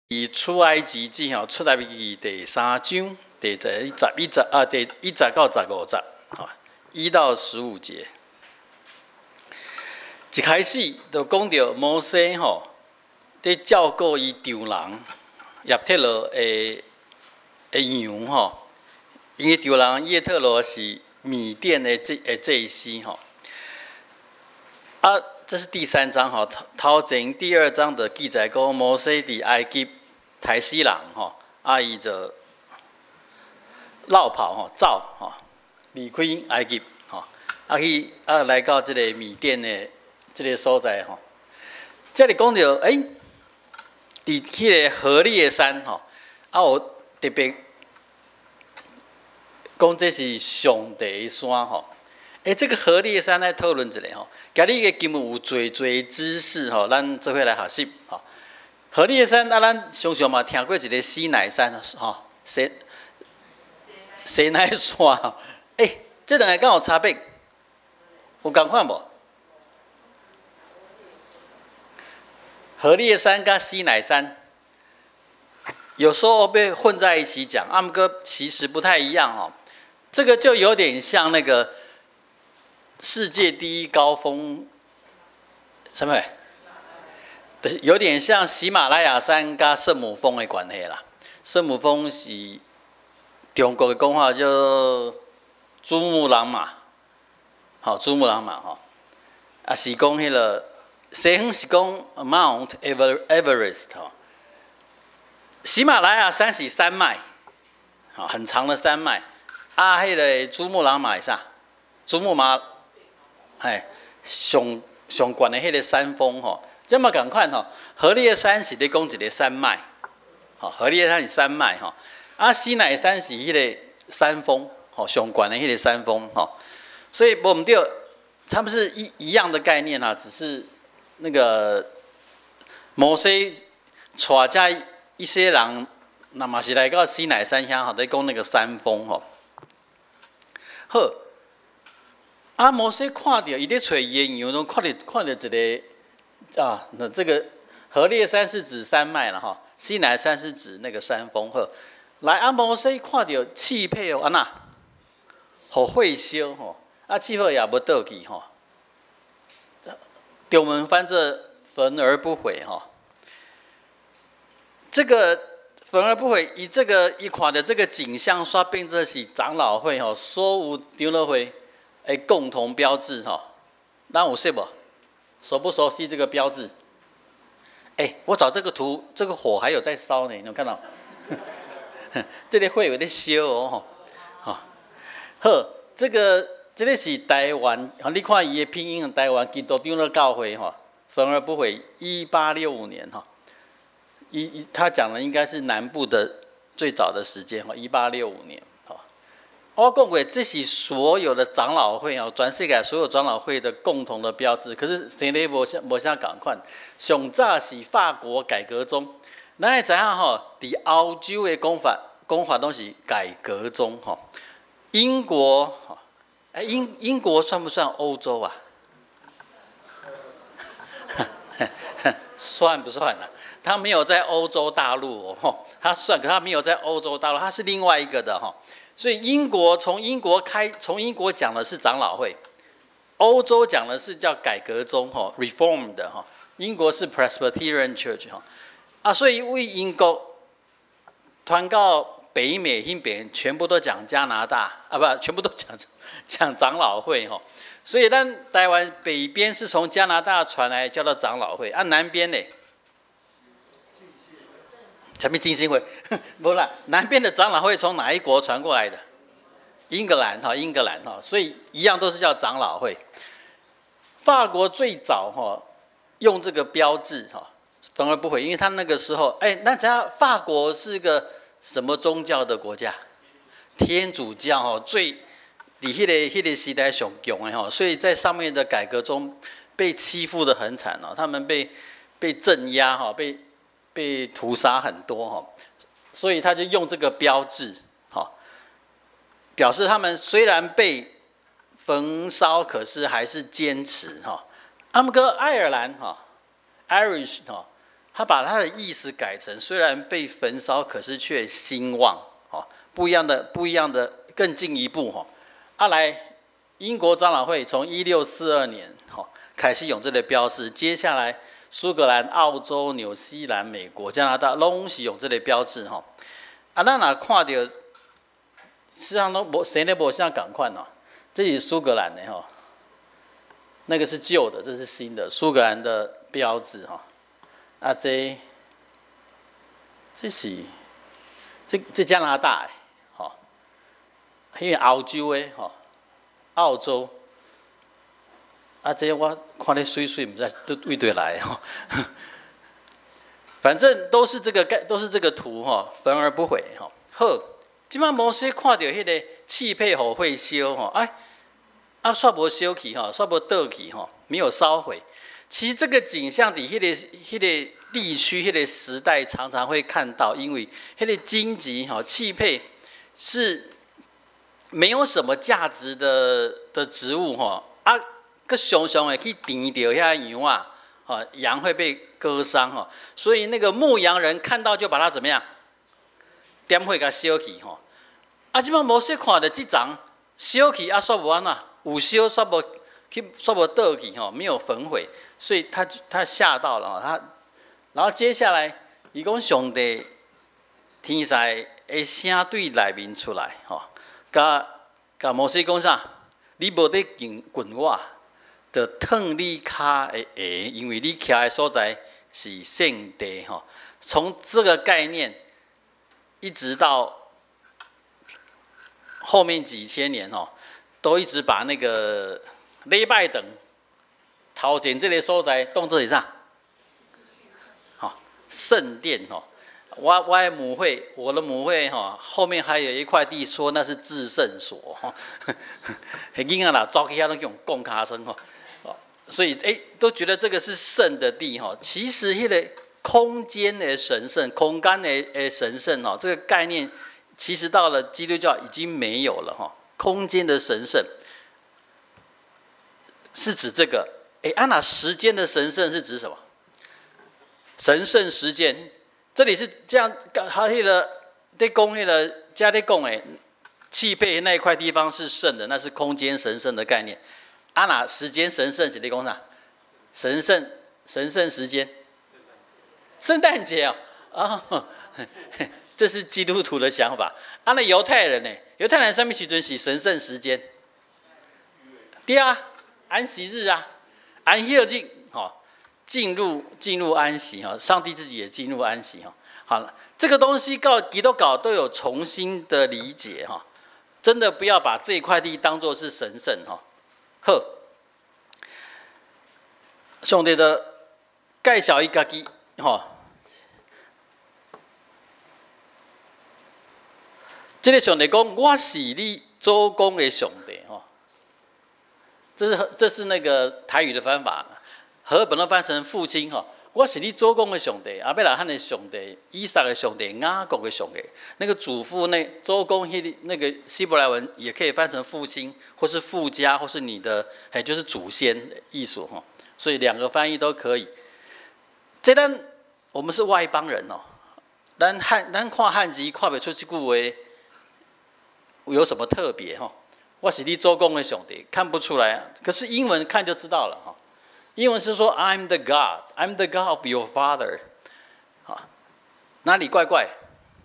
以出埃及記吼，出埃及記第三章第十一節啊，第一節到十五節，吼，1到15節。一開始就講著摩西吼，佇照顧伊丈人葉忒羅的羊吼，因為丈人葉忒羅是米甸的祭司吼。啊，這是第三章吼，頭前第二章的記載講摩西佇埃及刣死人吼，啊伊就落跑吼，走吼，離開埃及吼，啊去啊來到這個米甸的這個所在吼。這裡講著，欸，佇彼個何烈山吼，啊有特別講這是上帝的山吼。欸，這個何烈山來討論一下吼，今日的經文有濟濟知識吼，咱做伙來學習吼。何烈山啊，咱常常嘛聽過一個西乃山吼，西乃山。欸，這兩個敢有差別？有仝款無？何烈山佮西乃山，有時候被混在一起講，啊毋過其實不太一樣哦。這個就有點像那個世界第一高峰，什麼？有點像喜馬拉雅山佮聖母峰的關係啦。聖母峰是中國的講法叫珠穆朗瑪，好，珠穆朗瑪吼，啊是講彼個西方是講 Mount Everest 吼。喜馬拉雅山是山脈，好，很長的山脈。啊，彼個珠穆朗瑪是啥？珠穆馬，哎，上上懸的彼個山峰吼。這嘛仝款吼，何烈山是咧講一個山脈，吼，何烈山是山脈吼，啊，西乃山是彼個山峰，吼，上懸的彼個山峰吼，所以無毋對，他們是一樣的概念啊，只是那個摩西帶遮一些人，那嘛是來到西乃山遐吼，咧講那個山峰吼。好，啊，摩西看著伊咧揣伊的羊，攏看著一個。啊，那這個何烈山是指山脈了哈，西乃山是指那個山峰。呵，來啊，摩西看著刺帕哦，按怎，予火燒吼，啊，刺帕也無倒去吼。中文翻做焚而不毀哈。這個焚而不毀，伊這個伊看著這個景象，煞變做是長老會吼，所有長老會的共同標誌吼。咱有識無？熟不熟悉這個標誌？哎，我找這個圖，這個火還有在燒呢，你有看到？這個火有咧燒哦，吼。好，這個是台灣，你看伊的拼音，台灣基督長老教會吼，焚而不毀，1865年哈，他講的應該是南部的最早的時間哈，一八六五年。我講過，這是所有的長老會哦，全世界所有長老會的共同的標誌。可是生咧無啥仝款。上早是法國改革宗，咱會知影吼，佇歐洲的講法攏是改革宗吼。英國，哎，英國算不算歐洲啊？算不算啊？他沒有在歐洲大陸哦，他算，可他沒有在歐洲大陸，他是另外一個的哈。所以英國從英國開，從英國講的是長老會，歐洲講的是叫改革宗吼，Reformed 哈，英國是 Presbyterian Church 哈，啊，所以為英國傳到北美那邊，全部都講加拿大啊，不，全部都講長老會吼，所以咱台灣北邊是從加拿大傳來叫做長老會，啊，南邊呢？啥物浸信會？無啦，南邊的長老會從哪一國傳過來的？英格蘭哈，英格蘭哈，所以一樣都是叫長老會。法國最早哈用這個標誌哈，焚而不毀，因為他那個時候，哎，那只要法國是個什麼宗教的國家？天主教哈，最佇彼個時代上強的哈，所以在上面的改革中被欺負得很慘哦，他們被鎮壓哈，被屠殺很多哈，所以他就用這個標誌，哈，表示他們雖然被焚燒，可是還是堅持哈。啊毋過愛爾蘭哈，Irish 哈，他把他的意思改成虽然被焚烧，可是却兴旺，哦，不一样的，不一样的，更进一步，哈。啊来，英国长老会从1642年，哈，开始用这个标示，接下来苏格兰、澳洲、纽西兰、美国、加拿大拢是用这个标志，吼。啊，咱若看著，实际上拢无生得无啥仝款哦。这是苏格兰的吼，那个是旧的，这是新的苏格兰的标志哈。啊，这加拿大的，吼，因为澳洲的吼，澳洲。啊，这我看咧媠媠，毋知佗位佗来吼。反正都是这个概，都是这个图哈，焚而不毁哈。好，這擺摩西看著彼个契配予火燒吼，哎，啊，煞無燒去吼，煞無倒去吼，沒有燒毀。其實這個景象佇彼個地區、彼個時代常常會看到，因為彼個荊棘吼契配是沒有什麼價值的植物吼，啊，閣常常會去纏著遐羊仔，吼，羊會被割傷吼，所以那個牧羊人看到就把它怎麼樣？點火共燒去吼。啊，這擺摩西看著這叢燒去啊，煞無按怎，有燒煞無去，煞無倒去吼，沒有焚毀，所以他嚇到了他，然後接下來伊講上帝天使的聲對內面出來吼，共共摩西講啥？你無咧近近我，就脫你跤的鞋，因為你徛的所在是聖地吼。從這個概念一直到後面幾千年吼，都一直把那個禮拜堂頭前這個所在當做是啥？吼，聖殿吼。我的母會，我的母會吼，後面還有一塊地，說那是至聖所吼。彼囡仔若走去遐攏予人摃尻川吼。所以哎，都覺得這個是聖的地吼。其實彼個空間的神聖，空間的神聖哦，這個概念其實到了基督教已經沒有了哈。空間的神聖是指這個，哎，啊那時間的神聖是指什麼？神聖時間，這裡是這樣，他彼個咧講彼個遮咧講的，契配那一塊地方是聖的，那是空間神聖的概念。啊那時間神聖是咧講啥？神聖時間，聖誕節哦，啊，這是基督徒的想法。啊，那猶太人呢？猶太人啥物時陣是神聖時間？對啊，安息日啊，安息日，吼，進入安息哈，上帝自己也進入安息哈。好了，這個東西到基督教都有重新的理解哈，真的不要把這塊地當作是神聖哈。好，上帝就介紹伊家己吼。這個上帝講：我是你祖公的上帝吼。這是那個台語的翻法，和合本都翻成父親吼。我是你祖公的上帝，亞伯拉罕的上帝，以撒的上帝，雅各的上帝。那個祖父那祖公那個希伯來文也可以翻成父親，或是父家，或是你的，哎，就是祖先的意思哈。所以兩個翻譯都可以。這咱我們是外邦人哦，咱看漢字看袂出這句話有什麼特別哈？我是你祖公的上帝，看不出來。可是英文看就知道了哈。英文是說 I'm the God, I'm the God of your father。好，哪裡怪怪？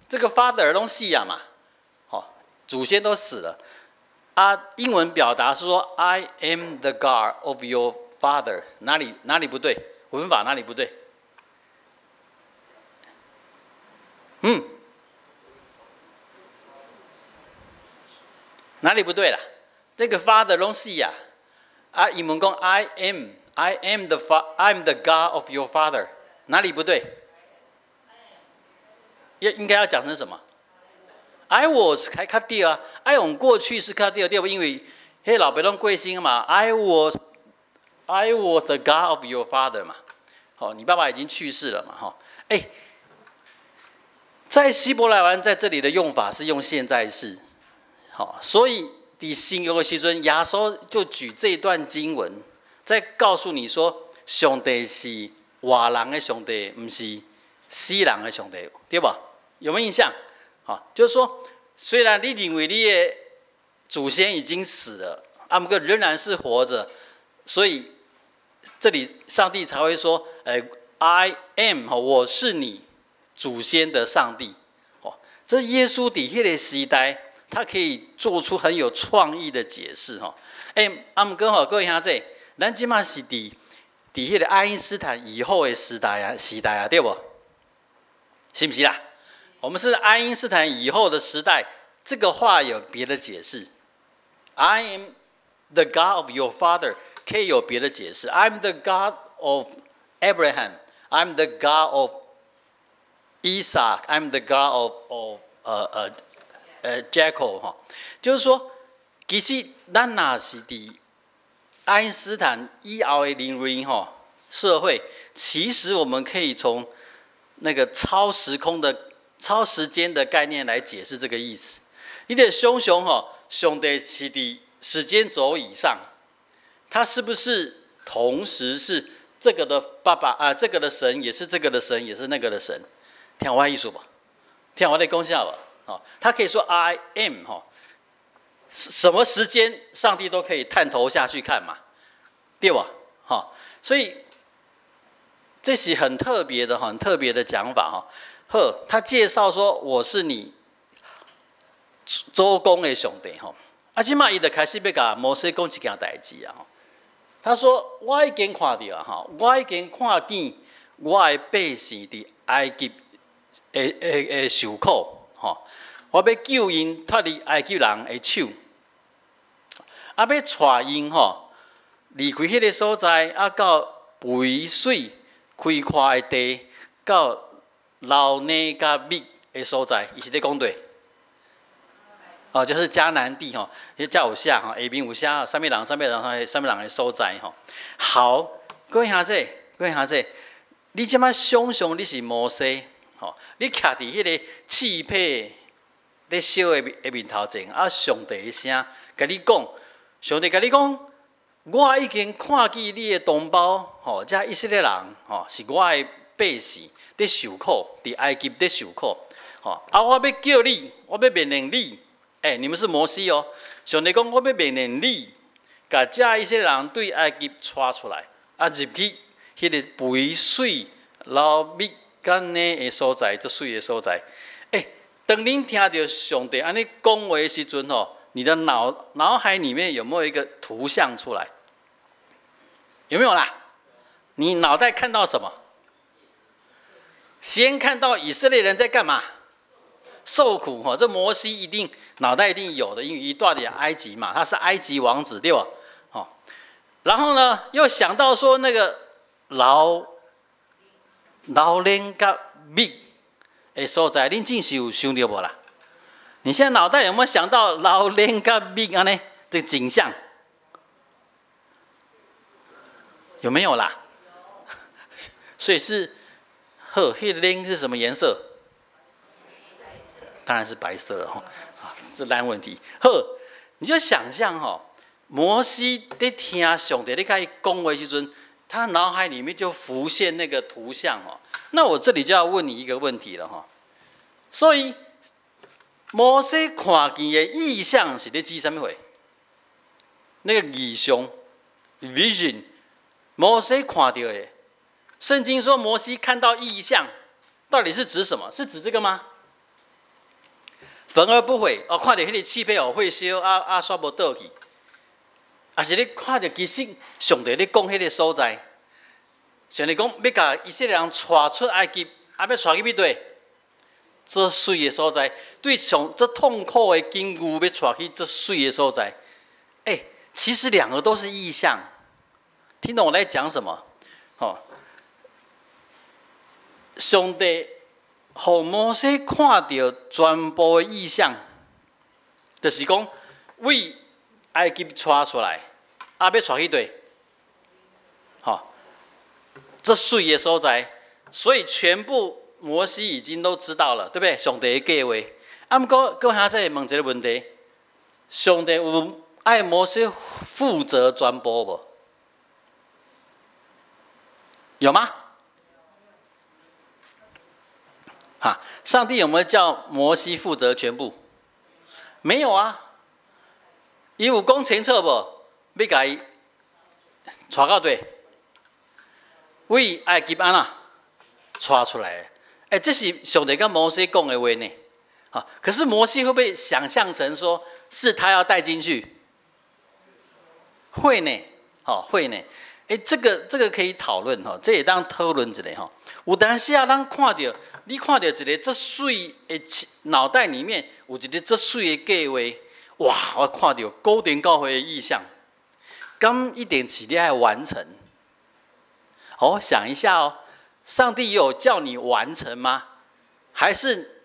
這個 father 攏死啊嘛，好，祖先都死了。啊，英文表達是說 I am the God of your father，哪裡不對？文法哪裡不對？嗯，哪裡不對啦？這個 father 攏死啊，啊，英文講 I am。I am the I'm the God of your father，哪裡不對？應該要講成什麼？I was 還較對啊，愛用過去式較對，對不？因為彼老爸攏過身嘛。I was the God of your father 嘛。好，你爸爸已經去世了嘛？哈，哎，在希伯來文在這裡的用法是用現在式，好，所以佇新約的時陣，耶穌就舉這段經文。在告訴你說，上帝是活人的上帝，毋是死人的上帝，對無？有沒有印象？好，就是說，雖然你認為你的祖先已經死了，啊，毋過仍然是活着，所以這裡上帝才會說：欸，I am，我是你祖先的上帝。哦，這耶穌佇彼個時代，他可以做出很有創意的解釋，吼。欸，啊，毋過吼，各位兄弟，咱這馬是佇彼個愛因斯坦以後的時代啊，對無？是毋是啦？我們是愛因斯坦以後的時代，這個話有別的解釋。I am the God of your father，可以有別的解釋。I'm the God of Abraham. I'm the God of Isaac. I'm the God of Jacob。哈，就是說，其實咱若是佇愛因斯坦以後的人類吼社會，其實我們可以從那個超時空的、超時間的概念來解釋這個意思。你得想像吼，上帝是佇時間軸以上，他是不是同時是這個的爸爸啊？這個的神也是這個的神，也是那個的神？聽我意思無？聽我咧講啥無？哦，他可以說 I am 哈，什麼時間上帝都可以探頭下去看嘛，對吧？哈，所以這是很特別的、很特別的講法哈。呵，他介紹說我是你祖公的上帝吼。啊，這馬伊就開始欲共摩西講一件代誌啊。他說我已經看著啊，吼，我已經看見我的百姓佇埃及的受苦，吼，我欲救𪜶脫離埃及人的手，啊，欲帶𪜶吼離開彼個所在，啊，到肥水開闊的地，到流奶佮蜜的所在，伊是咧講佗？哦，就是迦南地吼，彼遮有寫吼，下面有寫啥物人、啥物人、啥物人的所在吼。好，各位兄弟，各位兄弟，你這馬想象你是摩西，吼，你徛佇彼個刺䫌咧燒的面頭前，啊，上帝的聲共你講，上帝共你講，我已經看見你的同胞，吼，這以色列人，吼，是我的百姓，佇受苦，佇埃及佇受苦，吼，啊，我欲叫你，我欲命令你。欸，你們是摩西哦！上帝講，我欲命令你，共這以色列人對埃及帶出來，啊，入去彼個肥水流蜜佮奶的所在，足媠的所在。欸，當恁聽著上帝按呢講話的時陣吼，你的腦海裡面有沒有一個圖像出來？有沒有啦？你腦袋看到什麼？先看到以色列人在幹嘛？受苦哈，這摩西一定腦袋一定有的，因為伊蹛佇埃及嘛，他是埃及王子對吧？好，然後呢，又想到說那個流奶佮蜜的所在，恁真是有想著無啦？你現在腦袋有沒有想到流奶佮蜜按呢的景象？有沒有啦？所以是，呵，彼個奶是什麼顏色？當然是白色了吼，啊，這爛問題。好，你就想象吼，摩西咧聽上帝咧共伊講話時陣，他腦海裡面就浮現那個圖像哦。那我這裡就要問你一個問題了哈。所以摩西看見的異象是咧指啥物貨？那個異象 vision，摩西看著的，聖經說摩西看到異象，到底是指什麼？是指這個嗎？焚而不毀哦，看著彼個刺䫌予火燒啊啊，煞無倒去，抑是你看著其實上帝咧講彼個所在，上帝講欲共以色列人帶出埃及，啊，欲帶去佗佗？足媠的所在，對上這痛苦的境遇，欲帶去足媠的所在。欸，其實兩個都是異象，聽懂我在講什麼？吼，上帝予摩西看著全部的異象，就是講對埃及帶出來，啊，欲帶去佗？吼，足媠的所在，所以全部摩西已經都知道了，對不對？上帝的計劃。啊，毋過閣下再問一個問題：上帝有愛摩西負責全部無？有嗎？哈，上帝有沒有叫摩西負責全部？沒有啊。伊有講清楚無？欲共伊帶到佗？為埃及按怎帶出來？哎，這是上帝佮摩西講的話呢。啊，可是摩西會不會想象成說是他要帶進去？會呢，好會呢。哎，這個可以討論哈，這會當討論一下哈。有當時啊，咱看著你看著一个足媠的腦袋裡面有一个足媠的計劃，哇！我看著古田教會的異象，敢一定是你愛完成？哦，想一下哦，上帝有叫你完成嗎？還是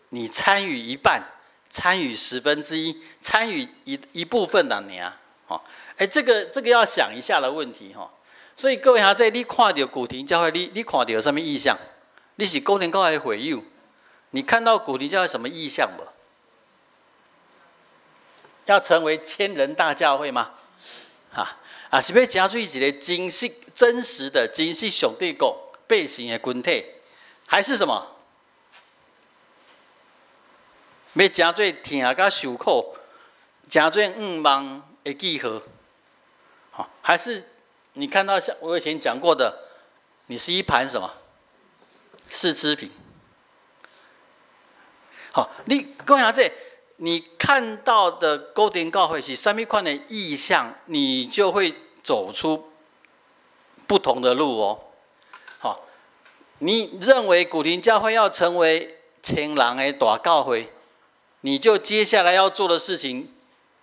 你參與一半，參與1/10，參與一部分的你啊？哦，哎，這個要想一下的問題哈。所以各位哈，在你看著古亭教會，你看著啥物異象？你是古亭教會會友，你看到古亭教會什麼異象無？要成為千人大教會嗎？哈，啊是欲成做一个真實、真實的真實上帝國百姓的群體，還是什麼？欲成做疼佮受苦，成做願望的記號？好，還是你看到像我以前講過的，你是一盤什麼試吃品？好，你講下這，你看到的古亭教會是啥物款的異象，你就會走出不同的路哦。好，你認為古亭教會要成為千人的大教會，你就接下來要做的事情，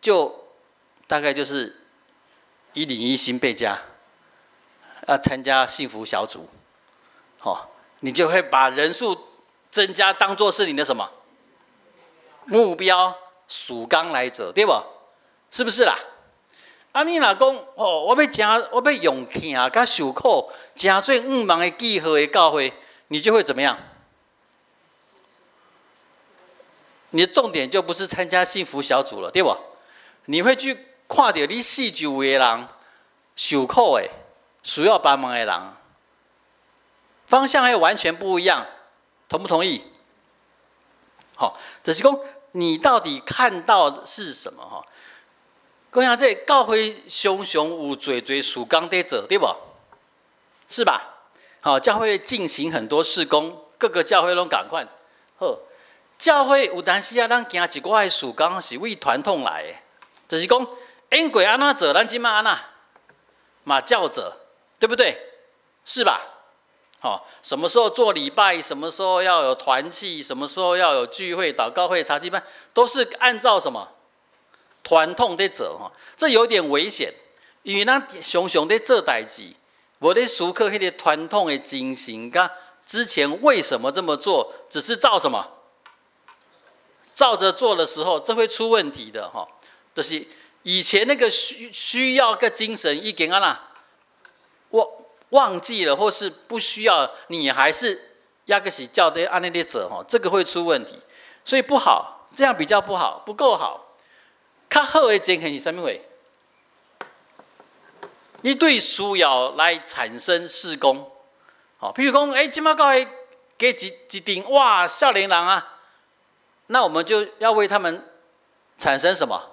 就大概就是101新貝家，要參加幸福小組，好，你就會把人數增加，當做是你的什麼目標？屬剛來者，對無？是不是啦？啊，你若講哦，我欲成，我欲用疼佮受苦，成做願望的記號的教會，你就會怎麼樣？你的重點就不是參加幸福小組了，對無？你會去看著你四周圍的人受苦的、需要幫忙的人，方向會完全不一樣，同不同意？好，就是講你到底看到的是什麼？哈，講下這教會常常有濟濟事工佇做，對無？是吧？好，教會進行很多事工，各個教會攏仝款。好，教會有當時啊，咱行一寡的事工是為傳統來的，就是講因過按怎做，咱這馬按怎嘛照做，對不對？是吧？好，什麼時候做禮拜，什麼時候要有團契，什麼時候要有聚會、禱告會、查經班，都是按照什麼傳統佇做哈？這有點危險，因為咱常常佇做代誌，無咧思考彼个傳統的精神，佮之前為什麼這麼做，只是照什麼？照着做的時候，這會出問題的哈。就是以前那個需要个精神，已經按怎忘記了，或是不需要，你還是猶閣是照著按呢咧做哈，這個會出問題，所以不好，這樣比較不好，不夠好。較好的情形是啥物貨？你對需要來產生事工，好，譬如講，欸，這馬教會加一陣，哇，少年人啊，那我們就要為他們產生什麼？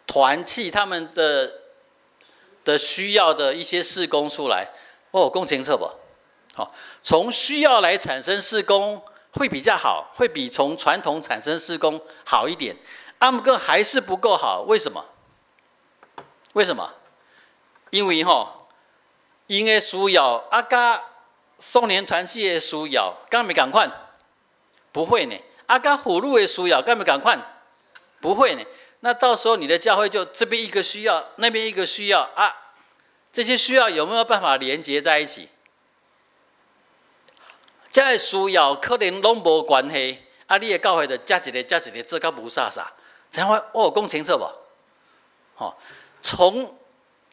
團契他們的需要的一些事工出來，哦，講清楚無？好，從需要來產生事工會比較好，會比從傳統產生事工好一點。啊毋過還是不夠好，為什麼？為什麼？因為吼，𪜶的需要啊，佮少年團契的需要，敢會仝款？不會呢。啊，佮婦女的需要，敢會仝款？不會呢。那到時候你的教會就這邊一個需要，那邊一個需要啊，這些需要有沒有辦法連接在一起？這個需要可能攏無關係，啊，你的教會就這一个、這一个做甲霧煞煞，知影我有講清楚無？吼，從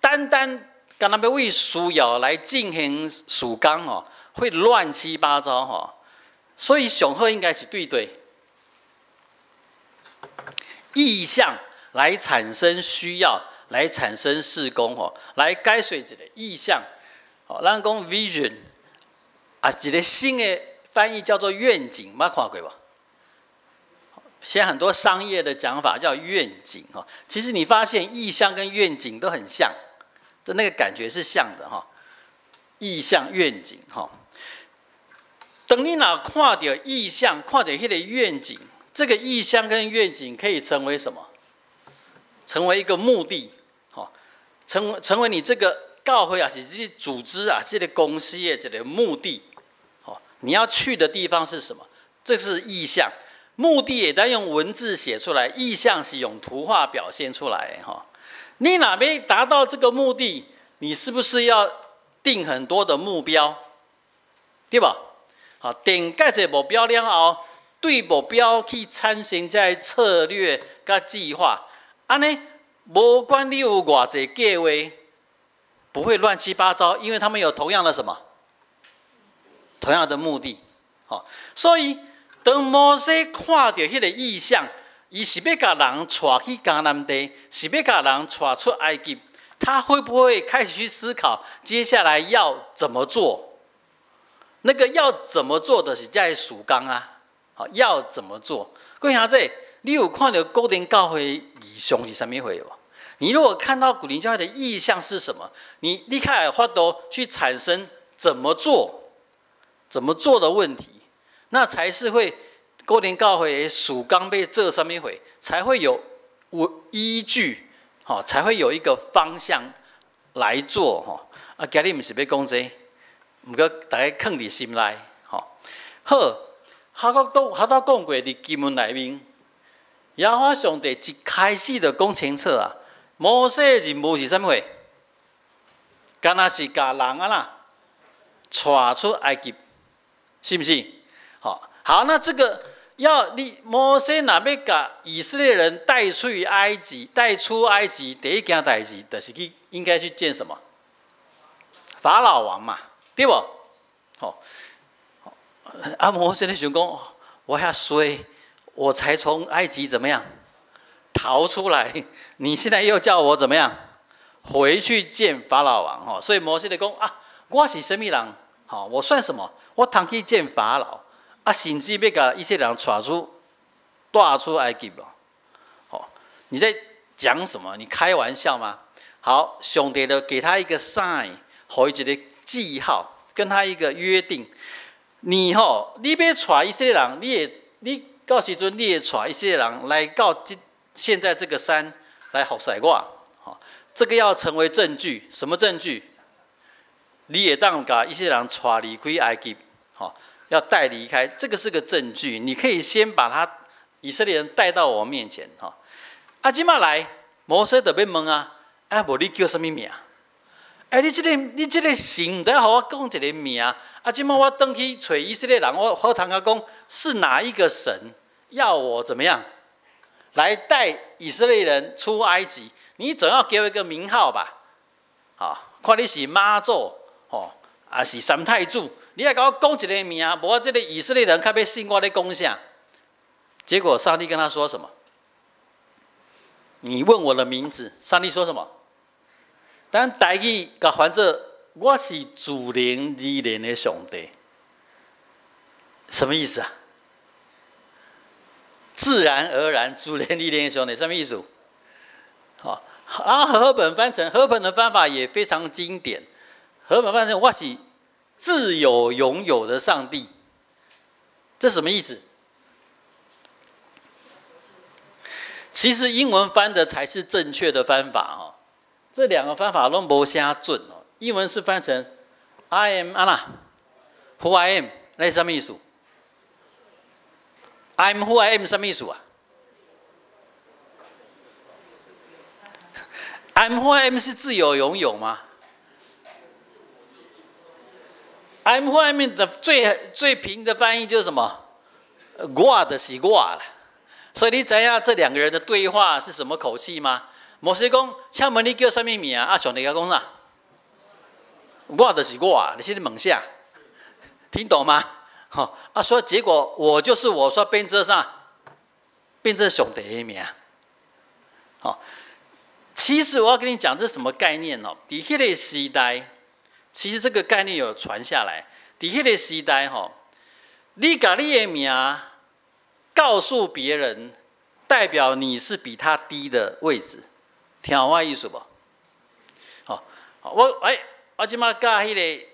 單單干焦欲為需要來進行事工吼，會亂七八糟吼，所以上好應該是對異象來產生需要，來產生事工吼，來解說一個異象，吼，咱講 vision 啊，一個新的翻译叫做愿景，捌看過無？現在很多商業的講法叫願景哈，其實你發現異象跟願景都很像，的那個感覺是像的哈。異象願景哈，當你若看到異象，看到彼個願景，這個異象跟願景可以成為什麼？成為一個目的，哈，成為你這個教會啊，是這個組織啊，這個公司的這個目的，好，你要去的地方是什麼？這是異象。目的會當用文字寫出來，異象是用圖畫表現出來，哈。你若欲達到這個目的，你是不是要定很多的目標，對吧？好，定蓋這目標了後，對目標去產生這個策略佮計劃，按呢，無管你有偌濟計劃，不會亂七八糟，因為他們有同樣的什麼？同樣的目的，好，所以當摩西看到彼個異象，伊是欲共人帶去迦南地，是欲共人帶出埃及，他會不會開始去思考接下來要怎麼做？那個要怎麼做的是在事工啊，好，要怎麼做？各位兄弟，你有看到古林教會異象是啥物貨無？你如果看到古林教會的異象是什麼，你立刻有法度去產生怎麼做、怎麼做的問題，那才是會古林教會的事工欲做啥物貨，才會有依據，吼，才會有一個方向來做，吼。啊，今日毋是欲講這個，毋過大家囥佇心內，吼。好，哈國都哈頭講過佇經文內面，耶和華上帝一開始就講清楚啊，摩西的任務是啥物貨？敢若是共人啊啦，帶出埃及，是毋是？好，好，那這個要你摩西若欲共以色列人帶出埃及，帶出埃及，第一件代誌就是去應該去見什麼？法老王嘛，對無？好，啊，摩西咧想講，我遐衰，我才從埃及怎麼樣逃出來，你現在又叫我怎麼樣回去見法老王？吼，所以摩西就講啊，我是啥物人？吼，我算什麼？我通去見法老啊，甚至欲共以色列人帶出埃及咯。吼，你在講什麼？你開玩笑嗎？好，上帝就給他一個 sign，予伊一個記號，跟他一個約定。你吼，你欲帶以色列人，你會，你到時陣你會帶以色列人來到這現在這個山來服侍我，吼，這個要成為證據，什麼證據？你會當共以色列人帶離開埃及，吼，要帶離開，這個是個證據。你可以先把他以色列人帶到我面前，吼。啊，這馬來，摩西就欲問啊，啊，無你叫啥物名？哎，你這個神毋知予我講一個名，啊，這馬我轉去揣以色列人，我好通共講是哪一個神要我怎麼樣來帶以色列人出埃及？你總要給我一個名號吧？好，看你是媽祖，吼，還是三太子？你愛共我講一個名，無我這個以色列人較欲信我咧講啥？結果上帝跟他說什麼？你問我的名字，上帝說什麼？咱台語共翻做我是自然而然的上帝，什麼意思啊？自然而然、自然而然的上帝，什麼意思？好，啊，和合本翻成和合本的翻法也非常經典。和合本翻成我是自有永有的上帝，這什麼意思？其實英文翻的才是正確的翻法哦。這兩個翻法攏無啥準哦。英文是翻成 I am 啊啦，Who I am，那是啥物意思？I'm who I am 啥物意思啊？I'm who I am 是自有永有嗎？I'm who I am 的最最平的翻譯就是什麼？我就是我啦。所以你知影這兩個人的對話是什麼口氣嗎？摩西講，請問你叫啥物名？啊，上帝共講啥？我就是我，你是咧問啥？聽懂嗎？吼啊，說結果我就是我說變做啥？變做上帝的名。好，其實我要跟你講，這是什麼概念哦？佇彼個時代，其實這個概念有傳下來。佇彼個時代，吼，你共你的名告訴別人，代表你是比他低的位置，聽有我意思無？好，我哎，我這馬佮彼个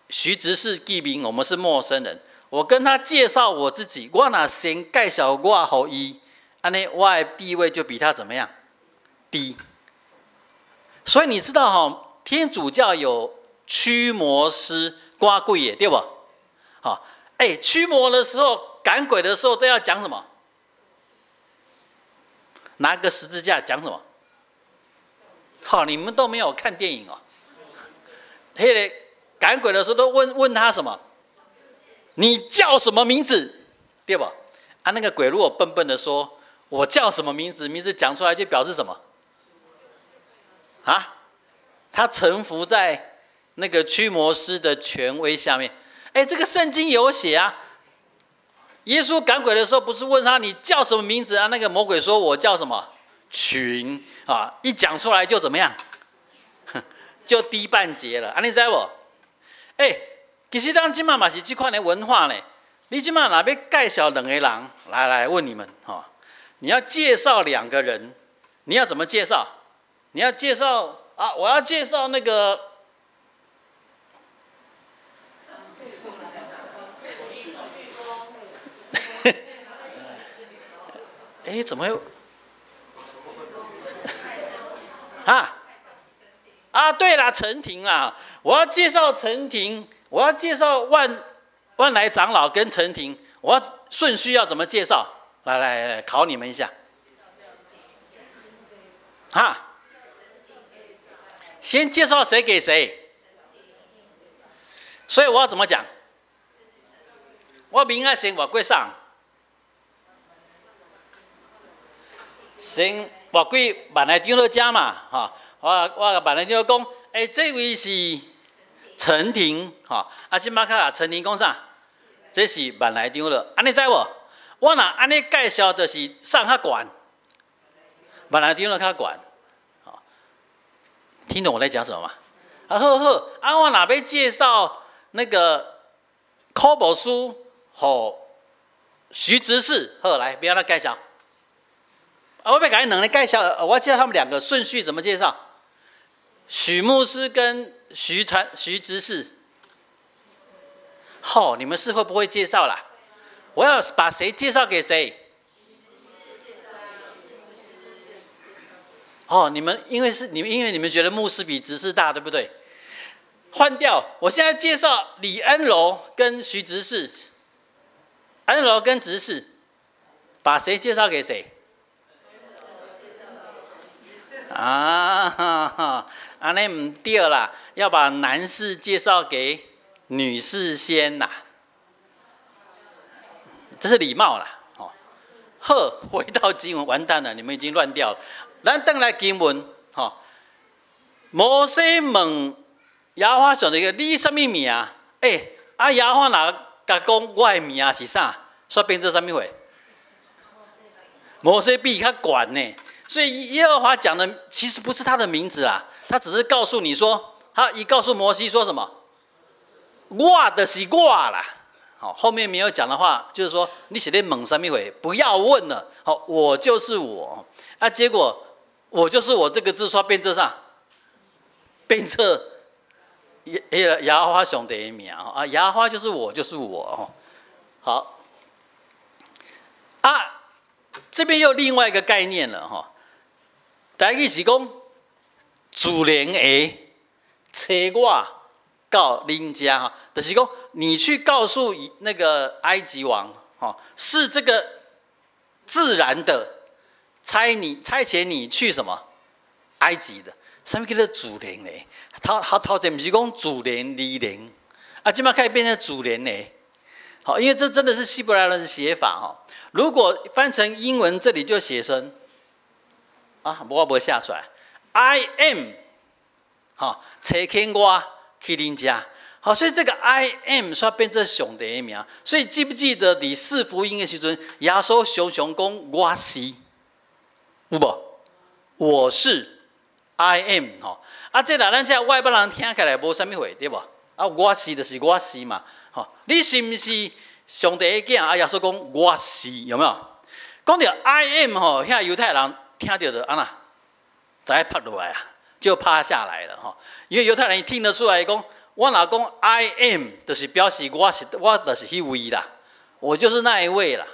徐執事見面，我們是陌生人。我跟他介紹我自己，我若先介紹我予伊，按呢我的地位就比他怎麼樣低。所以你知道哈，天主教有驅魔師趕鬼的，對無？好，哎，驅魔的時候，趕鬼的時候都要講什麼？拿個十字架講什麼？好，你們都沒有看電影哦。彼个趕鬼的時候都問問他什麼？你叫什麼名字？對吧？啊，那個鬼如果笨笨的說，我叫什麼名字？名字講出來就表示什麼？啊？他臣服在那個驅魔師的權威下面。哎，這個聖經有寫啊。耶穌趕鬼的時候，不是問他你叫什麼名字啊？那個魔鬼說我叫什麼？群啊！一講出來就怎麼樣？就低半截了。啊，你知無？哎，其實咱這馬嘛是這款的文化呢。你這馬若欲介紹兩個人，來來問你們哈，你要介紹兩個人，你要怎麼介紹？你要介紹啊？我要介紹那個。哎，怎麼又？啊？啊，對了，陳婷啊，我要介紹陳婷，我要介紹萬來長老跟陳婷，我要順序要怎麼介紹？來來來，考你們一下。哈？先介紹誰給誰？所以我要怎麼講？我名愛先活過啥？先活過萬來長老遮嘛，哈！我萬來長老講，欸，這位是陳婷，哈！啊，這馬卡陳婷講啥？這是萬來長老，按呢知無？我若按呢介紹，就是啥較懸，萬來長老較懸，吼！聽懂我在講什麼嗎？啊，好好，啊，我若欲介紹那個柯牧師予徐執事，好來，欲按怎介紹？啊，我欲共𪜶兩个介紹，我介紹他們兩個順序怎麼介紹？許牧師跟徐執事，好，你們是會不會介紹啦？我要把誰介紹給誰？哦，你們因為是你們，因為你們覺得牧師比執事大，對不對？換掉，我現在介紹李恩柔跟徐執事，恩柔跟執事，把誰介紹給誰？啊哈哈，按呢毋對啦，要把男士介紹給女士先啦，這是禮貌啦。哦，好，回到經文，完蛋了，你們已經亂掉了。咱轉來經文，吼，摩西問耶和華上帝，你啥物名？欸，啊，耶和華若共講我的名是啥，煞變做啥物貨？摩西比伊較懸呢。所以耶和華講的其實不是他的名字啊，他只是告訴你說，他一告訴摩西說什麼？我就是我啦。好，後面沒有講的話，就是說你是咧問啥物貨，不要問了。好，我就是我。啊，結果我就是我這個字說變做啥？變做耶和華上帝的名啊，耶和華就是我，就是我。好，啊，這邊又另外一個概念了哈。台語是講自然會差我到恁遮哈，就是講你去告訴那個埃及王，哈，是這個自然的差你差遣你去什麼埃及的，啥物叫做自然的？頭前毋是講自然而然，啊，這馬開始變成自然的。好，因為這真的是希伯來人的寫法哈。如果翻成英文，這裡就寫成。啊，我無寫出來。I am，好，差遣我去恁遮。好，所以這個 I am 煞變做上帝的名。所以記不記得佇四福音的時陣，耶穌常常講我是，有無？我是 I am 吼。啊，這若咱這外邦人聽起來無啥物貨，對無？啊，我是就是我是嘛。吼，你是毋是上帝的囝啊，耶穌講我是，有沒有？講著 I am 吼，遐猶太人聽著就按怎，就趴落來啊，就趴下來了吼。因為猶太人聽得出來講，我若講 I am，就是表示我是我就是彼位啦，我就是那一位啦。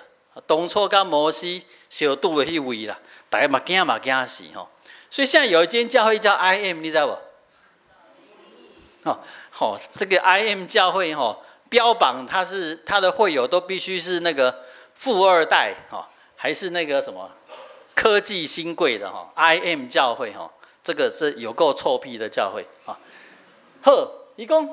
當初佮摩西相拄的彼位啦，大家嘛驚嘛驚死吼。所以現在有一間教會叫 I am，你知無？哦，好，這個 I am 教會吼，標榜他是他的會友都必須是那個富二代哈，還是那個什麼科技新貴的哈？I am 教會哈，這個是有夠臭屁的教會啊。好，伊講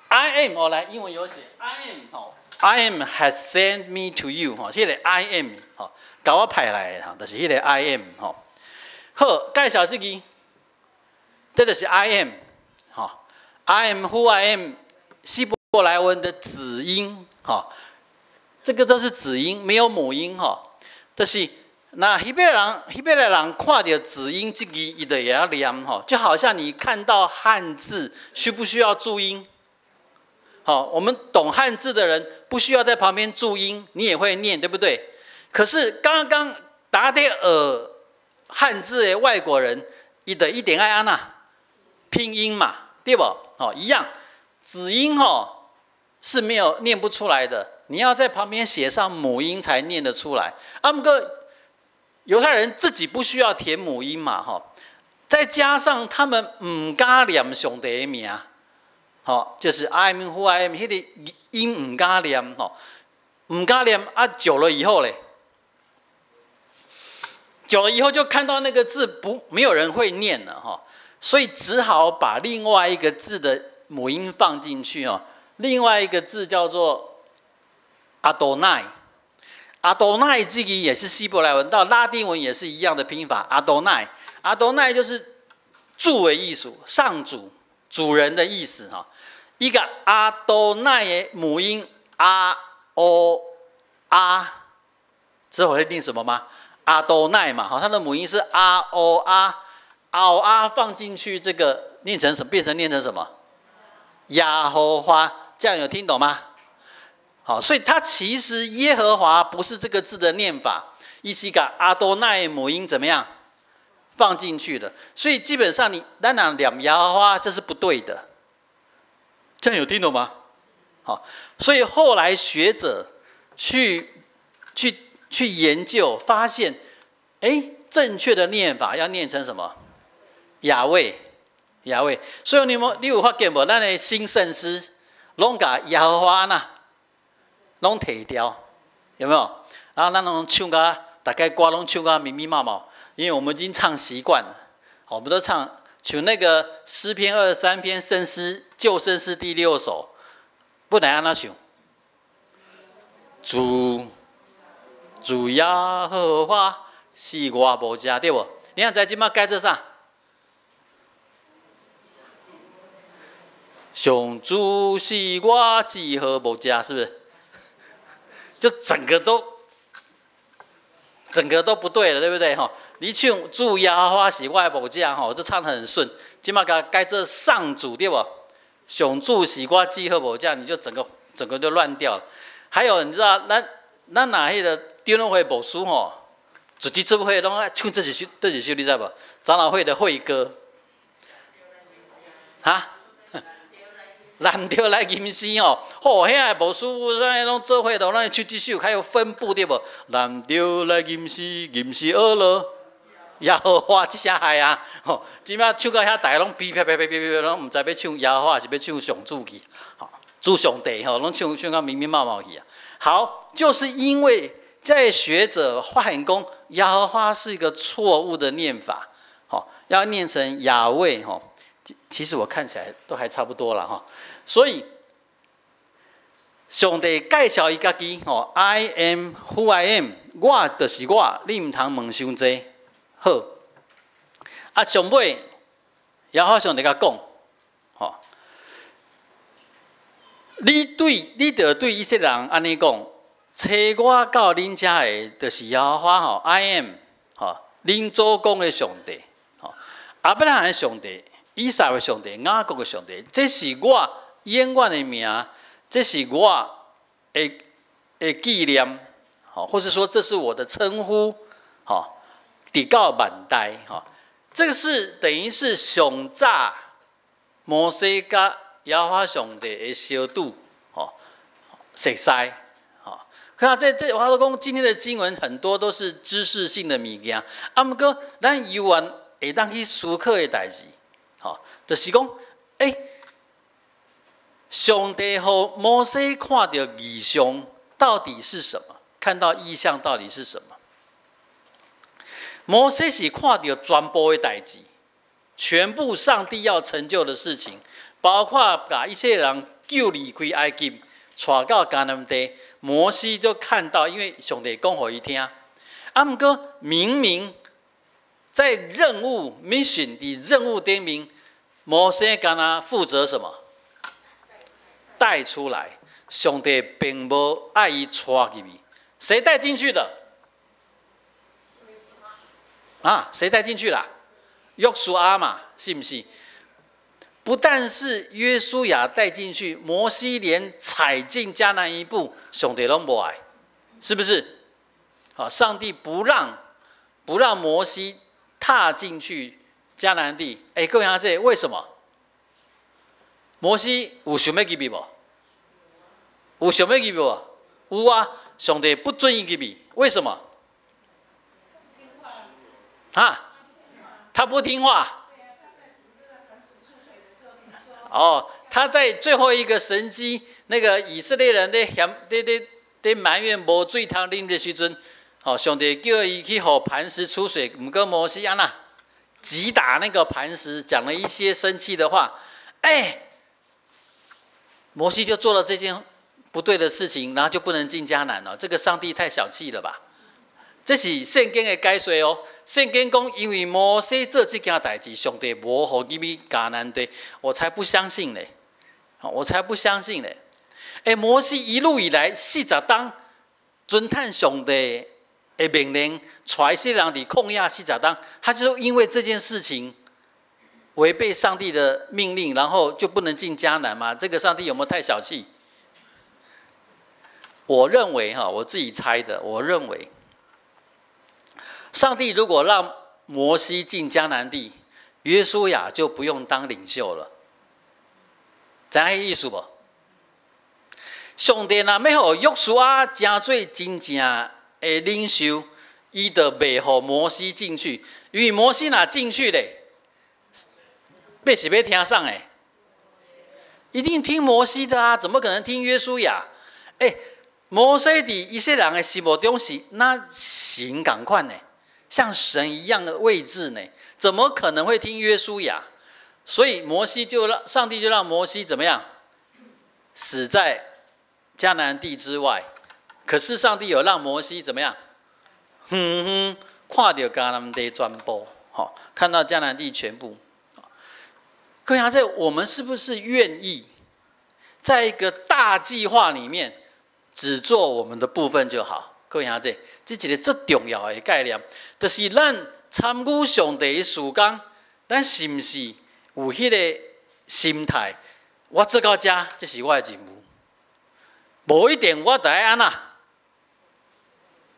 I am 哦，來英文有寫 I am 吼，I am has sent me to you 吼，這個 I am 吼，共我派來的吼，就是彼個 I am 吼。好，介紹這個，這就是 I am 吼，I am who I am，希伯來文的子音吼，這個都是子音，沒有母音吼。就是那希伯來人看著子音這個，伊就會曉念吼，就好像你看到漢字，需不需要注音？好，我們懂漢字的人不需要在旁邊注音，你也會念，對不對？可是剛剛打的漢字的外國人，伊就一定愛按怎拼音嘛，對無？哦，一樣，子音吼是沒有念不出來的，你要在旁邊寫上母音才念得出來。啊，毋過猶太人自己不需要填母音嘛，吼，再加上他們毋敢念上帝的名，吼，就是 I am who I am，彼個音毋敢念，吼，毋敢念啊，久了以後咧，久了以後就看到那個字不，沒有人會念了，哈，所以只好把另外一個字的母音放進去哦。另外一個字叫做阿多奈，阿多奈這個也是希伯來文，到拉丁文也是一樣的拼法。阿多奈，阿多奈就是主的意思，上主、主人的意思哈。一個阿多奈的母音阿 O 阿，知道我會念什麼嗎？阿多奈嘛，哈，它的母音是阿 O 阿，阿 O 阿放進去，這個念成什麼？變成念成什麼？耶和華，這樣有聽懂嗎？好，所以它其實耶和華不是這個字的念法，伊是共阿多奈母音怎麼樣放進去的？所以基本上你咱若念耶和華，這是不對的。這樣有聽懂嗎？好，所以後來學者去研究，發現，哎，正確的念法要念成什麼？雅威，雅威。所以你有發現無？咱的新聖詩攏共耶和華呐，攏提掉，有沒有？然後咱攏唱甲，大概歌攏唱甲密密麻麻，因為我們已經唱習慣了。我們都唱，像那個詩篇23篇聖詩舊聖詩第六首，本來按怎唱？主耶和華是我牧者，對無？你看在這馬改做啥？上主是我至好牧者，是不是？就整個都不對了，對不對？哈，你唱主耶和華是我的牧者，吼，就唱得很順。這馬共改做上主，對無？上主是我至好牧者，你就整個就亂掉了。還有，你知道，咱若彼個長老會牧師吼，自己做會攏愛唱這一首，這一首你知無？長老會的會歌，哈？難著來吟詩哦，吼，遐個牧師，咱攏做伙都攏唱這首，較有分布對無？難著來吟詩，吟詩學了，耶和華這聲害啊！吼，這馬唱到遐，大家攏噼啪啪啪啪啪，攏毋知欲唱耶和華，是欲唱上主去，吼，主上帝吼，攏唱到密密麻麻去啊！好，就是因為這學者發現講耶和華是一個錯誤的念法，吼，要念成雅威吼。其實我看起來都還差不多了哈，所以上帝介紹伊家己吼，I am who I am，我就是我，你毋通問傷濟。好，啊，上尾耶和華上帝共講，吼，你著對以色列人按呢講，差我到恁遮的，就是耶和華吼，I am，吼，恁祖公的上帝，吼，亞伯拉罕的上帝，以撒的上帝，雅各的上帝，這是我永遠的名，這是我的紀念，好，或是說這是我的稱呼，好，直到萬代，哈，這個是等於是上早摩西佮耶和華上帝的相拄，吼，熟似，吼，看這我都講今天的經文很多都是知識性的物件，啊，毋過咱猶原會當去思考的代誌，吼，就是講，欸，上帝予摩西看著異象到底是什麼？看到異象到底是什麼？摩西是看著全部的代誌，全部上帝要成就的事情，包括共以色列人救離開埃及，帶到迦南地。摩西就看到，因為上帝講予伊聽。啊，毋過明明在任務 mission 的任務頂面，摩西敢若負責什麼？帶出來，上帝並無愛伊帶入去，誰帶進去的？啊，誰帶進去了？約書亞嘛，是毋是？不但是約書亞帶進去，摩西連踩進迦南一步，上帝攏無愛，是不是？好，上帝不讓摩西踏進去迦南地。哎，各位兄弟，為什麼？摩西有想欲入去無？有想欲入去無？有啊，上帝不准伊入去，為什麼？啊，他不聽話。哦，他在最後一個神蹟，那個以色列人咧嫌咧咧咧埋怨無水通啉的時陣，哦，上帝叫伊去予磐石出水，毋過摩西按怎擊打那個磐石，講了一些生氣的話，哎，摩西就做了這件不對的事情，然後就不能進迦南了。這個上帝太小氣了吧？這是聖經的解說哦。聖經講，因為摩西做這件代誌，上帝無予伊入迦南地，我才不相信嘞！我才不相信嘞！哎，摩西一路以來40冬遵趁上帝的命令，帶以色列人佇曠野四十冬，他就因為這件事情違背上帝的命令，然後就不能進迦南嗎？這個上帝有沒有太小氣？我認為哈，我自己猜的，我認為，上帝如果讓摩西進迦南地，約書亞就不用當領袖了。知影彼意思無？上帝若欲予約書亞成做真正的領袖，伊就袂予摩西進去，因為摩西若進去咧，欲是欲聽啥的？一定聽摩西的啊，怎麼可能聽約書亞？欸，摩西佇以色列人的心目中是若神仝款呢，像神一樣的位置呢，怎麼可能會聽約書亞？所以摩西就讓上帝就讓摩西怎麼樣，死在迦南地之外。可是上帝有讓摩西怎麼樣？遠遠看著迦南地全部，好，看到迦南地全部。各位在我們是不是願意在一個大計劃裡面，只做我們的部分就好？各位兄弟，這一個最重要的概念，就是咱參與上帝的事工，咱是毋是有彼個心態？我做到遮，這是我的任務。無一定我著愛按怎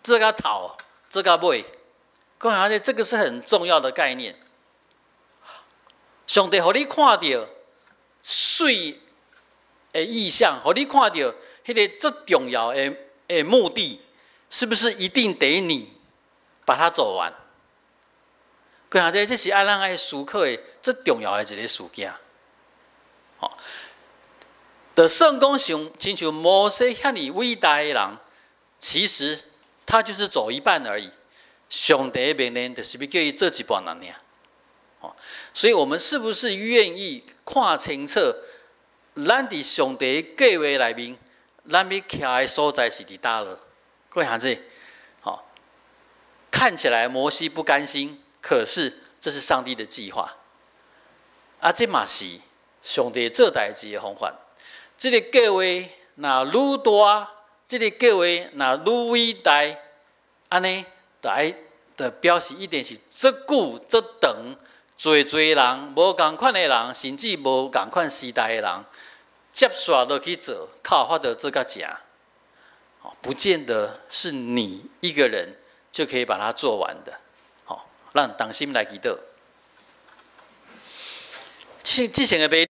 做到頭，做到尾。各位兄弟，這個是很重要的概念。上帝予你看著媠的異象，予你看著彼個最重要的目的，是不是一定得你把它走完？各位兄弟，這是愛咱愛思考的最重要的一個事件。吼，就算講像親像摩西遐爾偉大的人，其實他就是走一半而已。上帝的命令就是欲叫伊做一半爾。所以，我們是不是願意看清楚？咱佇上帝計劃內面，咱欲徛的所在是佇佗落？各位兄弟，好，看起來摩西不甘心，可是這是上帝的計劃。啊，這嘛是上帝做代誌的方法。這个計劃若愈大，這个計劃若愈偉大，按呢，就愛就表示一定是足久足長，濟濟人無仝款的人，甚至無仝款時代的人，接煞落去做，較有法度做較成。不見得是你一個人就可以把它做完的。好，咱同心來祈禱。之前的